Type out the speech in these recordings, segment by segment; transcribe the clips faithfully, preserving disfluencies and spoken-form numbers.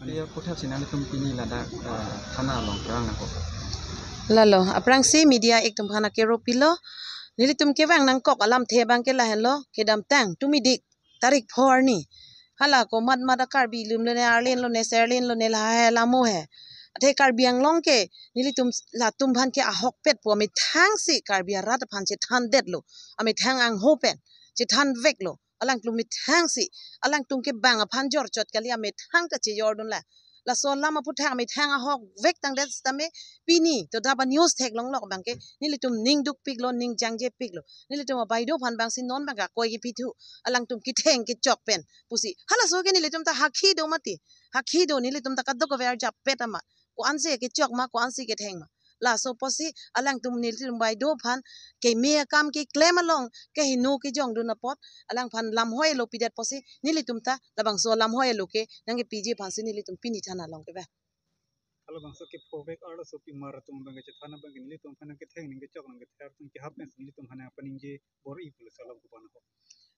Iya, puthot si nanglitum pini ladak, eh, thana along kevang nangkok. Lalo, aphrangsi media ik atum aphan akero pilo. Nelitum kevang nangkok alamthe abangke lahenlo, kedamtang tumidik tarik pho arni, hala komat mat a Karbi lum lone, arlin lone, serlin lone, lahai lamo he. Athe Karbi Anglong ke nelitum latum aphan ke ahokpet pu amethang si Karbi arat aphan chethandetlo, amethang angho pen chethanveklo. Alangtum methang si, alangtum ke bang aphan jorchot kali, amethang ta chejordun la. Laso alam aphuthak amethang ahokvek tangdet sitame pini to daba news theklonglo abangke nelitum ning dukpiklo, ning jangjepiklo. Nelitum abaideo aphan bangsi non bang akoi kepithu, alangtum ketheng kechok pen pusi. Halaso ke nelitum ta hakhi do mati. Hakhi do, nelitum ta kadokave arjap pet amat. Ko-ansi kechok ma, ko-ansi ketheng ma. Laso apotsi alangtum nelitum baideo aphan keme akam keklem along kehingno kejongdun apot, alangphan lamhoi alo pidet apotsi nelitum ta labangso lamhoi alo ke nangkepiji aphansi nelitum pini thana along kevang. Halabangso kephovek arloso pimar atum abangke chethana abangke nelitum aphan nangketheng nangkechok nangkether atum kehap pen nelitum aphan nangpaningje bor-i pulo, laso alam kopi nangkok.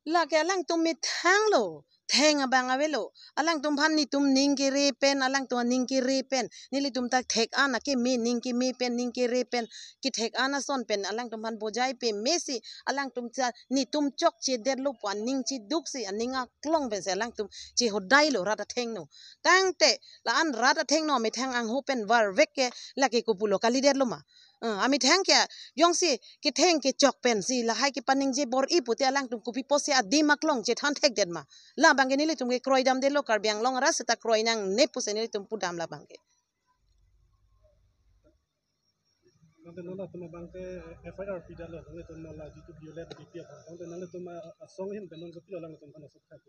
Lake alangtum methanglo, theng abang avelo. Alangtum aphan netum ning kere pen, alangtum aning kere pen, nelitum ta thek-an akeme, ning keme pen, ning kere pen, kethek-an ason pen alangtum aphan bojai peme si, alangtum ta netum chokchedetlo pu aning chiduk si, aning aklong pensi alangtum chehodailo rat athengno. Tangte la-an rat athengno amethang angho pen varvek ke lake kopulo kalidetlo ma. Eh, amethang ke jongsi ketheng kechok pensi lahai kepaningje bor-i pute alangtum kopi apotsi adim aklong chethan thekdet ma. Labangke nelitum ke kroidamdetlo, Karbi Anglong arat seta kroi nangne pusi nelitum pudam labangke. Tangte non latum abangke F I R pidetlo, tangte non la jitu violate D P aphan, tangte nanglitum asong ahin pen non kopilo alangtum aphan asok thak.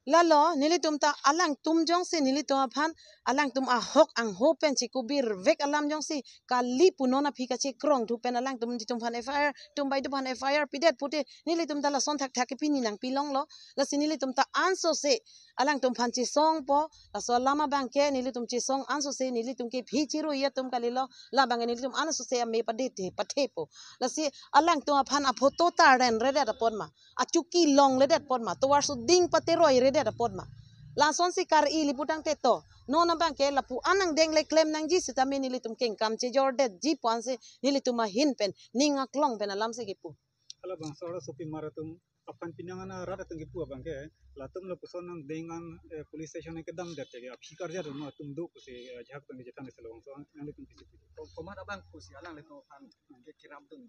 Lalo, nelitum ta alangtum jongsi nelitum aphan, alangtum ahok angho pen chikubirvek alam jongsi kali pu non aphi kachekrongthu pen alangtum nelitum aphan F I R, tum baideo aphan F I R pidet pute, nelitum ta lason thakthak ke pini nangpilonglo. Lasi nelitum ta ansose alangtum aphan chesongpo, laso alam abangke nelitum chesong ansose, nelitum ke phi chirui atum kalilo, labangke nelitum ansose ame padethe pathepo. Lasi alangtum aphan aphoto ta renredet apot ma, achuki longledet apot ma, tovar suding pateroiredet apot ma. Lasonsi kar-ili putangte to, non abangke lapu-an angdeng le klem nangji sitame nelitum kengkam chejordetji pu ansi nelitum ahin pen, ning aklong pen alamsi kepu. Halabangso arloso pimar atum aphan pini an rat atum kepu abangke, latum lapuson angdeng an, eh, police station kedamdet ke aphi karjat atum do pusi, eh, ajahak atum chethan isi labangso an, nanglitum pisi pisi. Ko-, komat abang pusi alanglitum aphan ke kirapdun.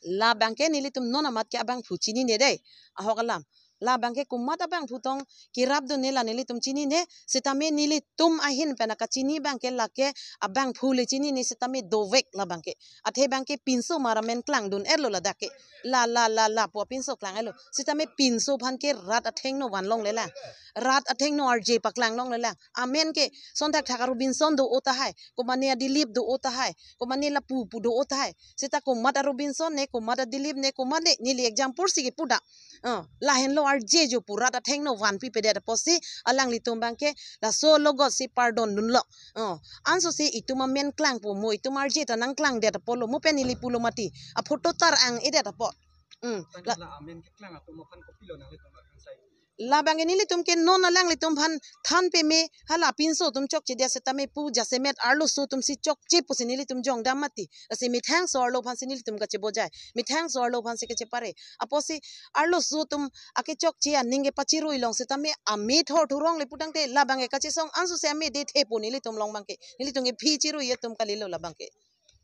Labangke nelitum non amat ke abangphu chinine dei. Ahok alam. Labangke komat abangphu tong kirapdunne la nelitum chinine, sitame nelitum ahin pen akachini abangke lake abangphu le chinine sitame dovek labangke. Athe abangke pinso mar amen klangdun-etlo ladak ke. La, la, la, lapu apinso klang-etlo. Sitame pinso aphan ke rat athengno vanlonglelang. Rat athengno arje paklanglonglelang. Amen ke son thakthak a Robinson do-o tahai, komane a Dilip do-o tahai, komane lapu pu do-o tahai. Seta komat a Robinson ne, komat a Dilip ne, komat ne, neli example si kepu da. Eh, lahenlo arje jo pu rat athengno vanpipedet apotsi alanglitum abangke laso logot si pardondunlo. Eh, ansose itum amen klangpo mo, itum arje ta nangklangdet apotlo mo pen neli pulo mati. Aphoto ta rang-edet apot. Hmm. Tangte la, la amen keklang atum aphan kopilo nanglitum aphan sai. Labangke nelitum ke non alanglitum aphan than peme, hala pinso atum chokchedet sitame pu jasemet arloso atum si chokche pusi nelitum jongdam mati. Lasi methangso arlo aphansi nelitum kachebojai. Methangso arlo aphansi kachepare. Apotsi arloso atum akechokche aning kepachirui long sitame ame thorthurong le putangte labangke kachesong ansose ame dethepo nelitum along abangke. Nelitum ke phi chirui atum kalilo labangke.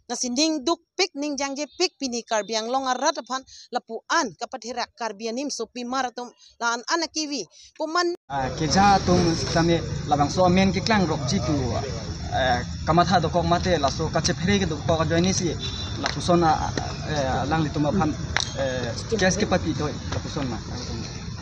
Lasi ning dukpik, ning jangjepik pini Karbi Anglong arat aphan lapu-an kapatherak Karbi animso pimar atum la-an an akivi. Komat, ah, keja atum sitame labangso amen keklangrokji pu, eh, kamatha dokok mate laso kachephere kedokok ajoine si lapuson a, eh, alanglitum aphan, eh, case kepapi do lapuson ma.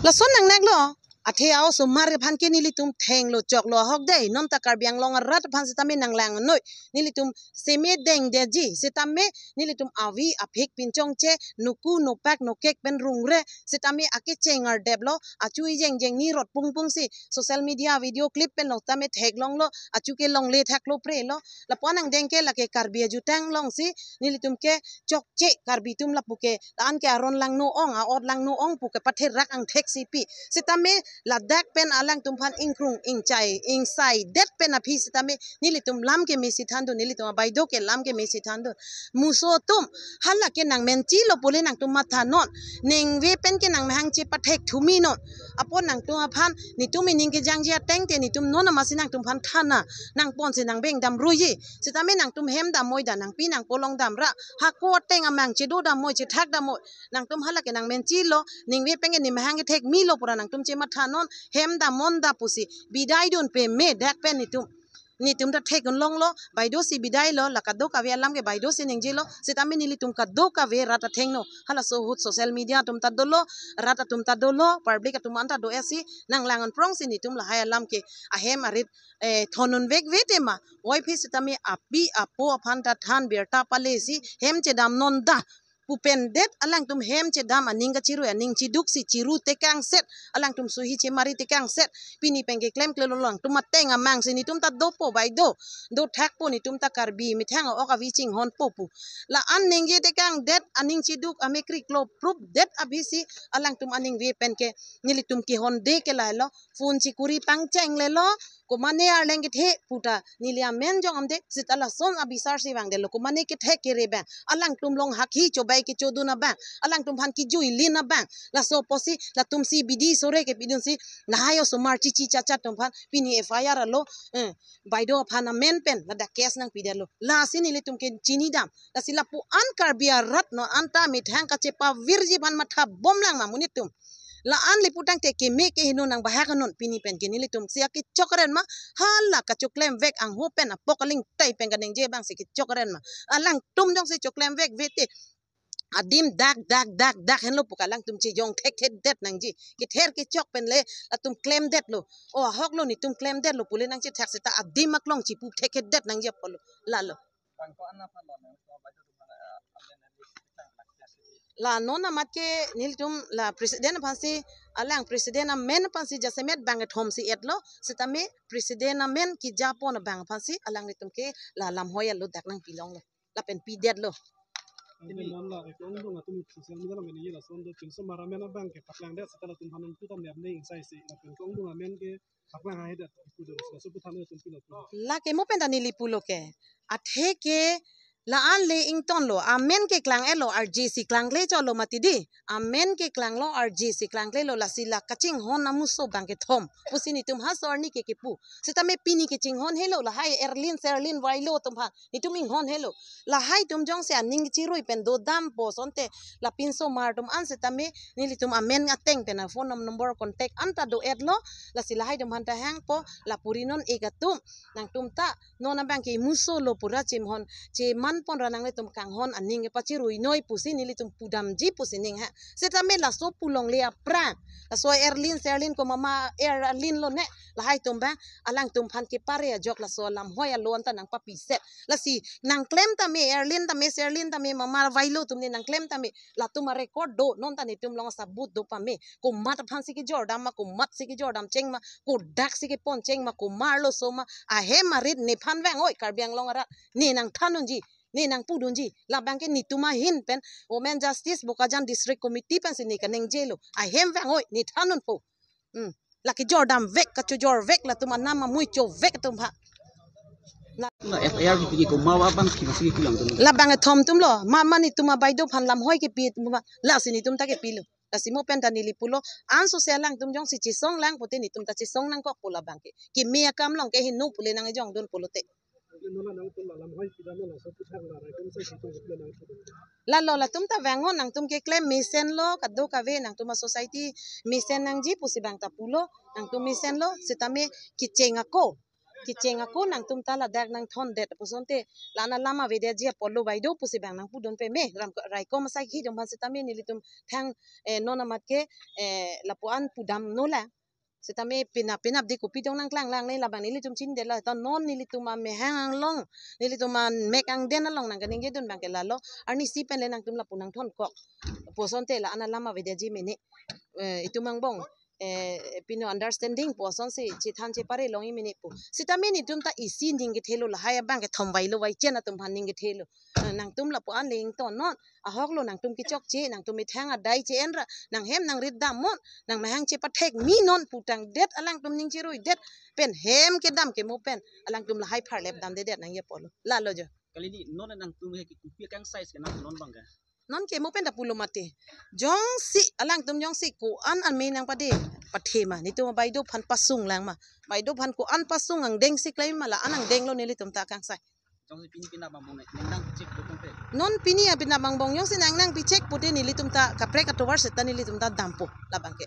Lason nangneklo. Athe a-osomar aphan ke nelitum thenglo choklo ahok dei. Non ta Karbi Anglong arat aphan sitame nanglangnoi. Nelitum seme dengdetji sitame nelitum avi aphik pinchongche, nuku nupak nukek pen rungre sitame akecheng ardeplo, achu ijeng jeng ni rot pungpung si social media video clip pen long tame theklonglo, achu ke longle thaklo prelo. Lapu-an angdeng ke lake Karbi ajutang alongsi nelitum ke chokche Karbi atum lapu ke, la-an ke aron langno-ong, a-ot langno-ong pu kepatherak angthek si pi. Sitame Ladak pen alangtum aphan ingkrung, ingchai, ingsai det pen aphi sitame nelitum lam kemesi thandun, nelitum abaido ke lam kemesi thandun. Muso atum, hala ke nangmenchilo pule nangtum mathanon. Ningve pen ke nangmahang chepathek thuminon. Apot nangtum aphan, netum ining kejangji ateng te netum non amatsi nangtum aphan thana nangponsi nangbeng damruiji. Sitame nangtum hem damvoi da, nangpi nangpo along damra. Hako ateng amang chedo damvoi, chethak damvoi. Nangtum hala ke nangmenchilo, ningve pen ke nemahang kethek milo pura nangtum chemathanon, hem damnon da pusi bidai dun peme dak pen netum. Netum ta thek-un longlo, baido si bidailo, la kadokave alam ke baido si ningjelo, sitame nelitum kadokave rat athengno. Halaso ahut social media atum ta dolo, rat atum ta dolo, public atum anta do-etsi nanglang-un prongsi netum lahai alam ke ahem arit, eh, thon-un vekve tema. Oi phi sitame api apo aphan ta than birta palesi hem chedamnon da pu pen det alangtum hem chedam aning kachirui, aning chiduk si chiru tekangset, alangtum suhi chemari tekangset. Pini pen ke klemklelo, alangtum ateng amang si netum ta dopo baido, dothakpo, netum ta Karbi methang ok avi chinghonpo pu. La-an ningje tekang det, aning chiduk amekriklo prup det aphi si alangtum aningve pen ke nelitum kehonde ke lahelo, phone chikuri pangchenglelo, komane arleng kethe puta neli amen jong amde, seta lason abisar si vangdetlo, komane kethek kere abang, alangtum along hakhi chobai kechodun abang, alangtum aphan kejui lin abang. Laso apotsi latum si bidi sore kepidunsi lahai osomar chichi chachat atum aphan pini F I R alo, eh, baido aphan amen pen ladak case nangpidetlo. Lasi nelitum ke chinidam. Lasi lapu-an Karbi arat non anta methang kachepavirji aphan mathabomlang ma monit atum. La-an le putangte keme ke heno nangbahak non pini pen ke nelitum si akechokren ma, hala kachoklem vek angho pen apok aling tai pen kaningje abang si kechokren ma. Alangtum jongsi choklem vekve te adim dak dak dak dak henlo pu ke alangtum chejong thekthedet nangji. Kether kechok pen le latum klemdetlo. O ahoklo netum klemdetlo pule nangchethak seta adim aklong chipu thekthedet nangji apotlo. Lalo. La non amat ke nelitum la president aphansi, alang president amen aphansi jasemet bang kethom si etlo, sitame president amen kejapon abang aphansi alanglitum ke la lamhoi alo dak nangpilonglo, lapen pidetlo. Anke non la ekong dong atum social media along kaningje lason do pinso maramen abang ke paklangdet seta latum aphan nangtutam ne apne ingsai si lapen kong dong amen ke paklang haidet ipu do, laso puthan atum pilo pu. Lake mo pen ta neli pulo ke. Athe ke la-an le ingtonlo, amen keklang-etlo, R J C klangkle cholo mati di. Amen keklanglo, R J C klangklelo, lasi la kachinghon amuso bang kethom pusi netum ha so arni ke kepu. Sitame pini kechinghon helo, lahai Erlin Serlin Vailo atum aphan netum inghon helo. Lahai atum jongsi aning chirui pen dodampo asonte, la pinso mar atum an sitame nelitum amen ateng pen a phone number contact anta do-etlo, lasi lahai atum aphan ta hangpo, la puri non-ik atum, nangtum ta non abang ke imuso lo pura chimhon, chemanpon ra nanglitum kanghon aning kepachirui noi pusi nelitum pudamji pusi ning ha. Sitame laso pulongle aphrang, laso Erlin Serlin ko mama Erlin lo ne, lahai atum abang alangtum aphan kepare ajok laso lamhoi alo anta nangpapiset. Lasi nangklem tame, Erlin tame, Serlin tame, mama Vailo atum ne nangklem tame, latum arecord do, non ta netum along asabut do pame. Komat aphansi kejordam ma, komatsi kejordam cheng ma, kodaksi keponcheng ma, komarlo so ma, ahem arit nephan vang-oi, Karbi Anglong arat ne nangthandunji, ne nangpudunji. Labang ke netum ahin pen Women Justice Bokajan District Committee pensi ne kaningjelo. Ahem vang-oi, nethandunpo. Hmm. Lake jordam vek, kachojor vek, latum anam amui cho vek atum ha. La F I R kipi ke komat abang kipi si kilang tum. Labang kethom atumlo, ma ma netum abaido aphan lamhoi kipi atum ma, lasi netum ta kipilo. Lasi mo pen ta neli pulo, anso si alangtum jongsi chesong lang pote netum ta chesong nangkokpo labang ke. Keme akam along ke heno pule nangjongdun pulote. Lalo latum ta vang-o, nangtum keklem mesenlo, kadokave nangtum a-society mesen nangji pusi bang ta pulo, nangtum mesenlo, sitame kecheng ako. Kecheng ako nangtum ta ladak nangthondet pu asonte, la-an alam avedetji apotlo baido pusi bang nangpudun peme, ram raikom asai hidung aphan sitame nelitum thang, eh, non amat ke, eh, lapu-an pudamno la. Sitame penap penap di kopi dong nangklanglang ne labang nelitum chinidetlo, ta non nelitum amahang anglong, nelitum amek angden along nangkaningjedun bang ke lalo, arnisi pen le nangtum lapu nangthonkok pu asonte la-an alam avedetji mene. Eh, itum angbong eh, pini understanding pu asonsi chethan chepare longji mene pu. Sitame netum ta isi ning kethelo, lahai abang kethom vailo, vaichen atum aphan ning kethelo. Eh, nangtum lapu-an le ingtonnon, ahok lo nangtum kechokche, nangtum methang adai che-en ra, nanghem nangrit damnon, nangmahang chepathek mi non pu tangdet alangtum ning cheruidet pen hem kedam kemo pen alangtum lahai pharlep damdedet nangji apotlo. Lalo jo. Kali ni non nangtum he ke kopi akangsai ke nang non abang ke? Non kemo pen ta pulo mati. Jongsi alangtum jongsi ko-an an me nangpade pathe ma, netum baideo aphan pasung lang ma. Baideo aphan ko-an pasung angdeng si klem ma, la-an angdeng lo nelitum ta akangsai. Jongsi pini pinap angbong ne, nang nangpichek pu tangte. Non pini apinap angbong jongsi nang nangpichek pute nelitum ta kaprek atovar seta nelitum ta dampo labang ke.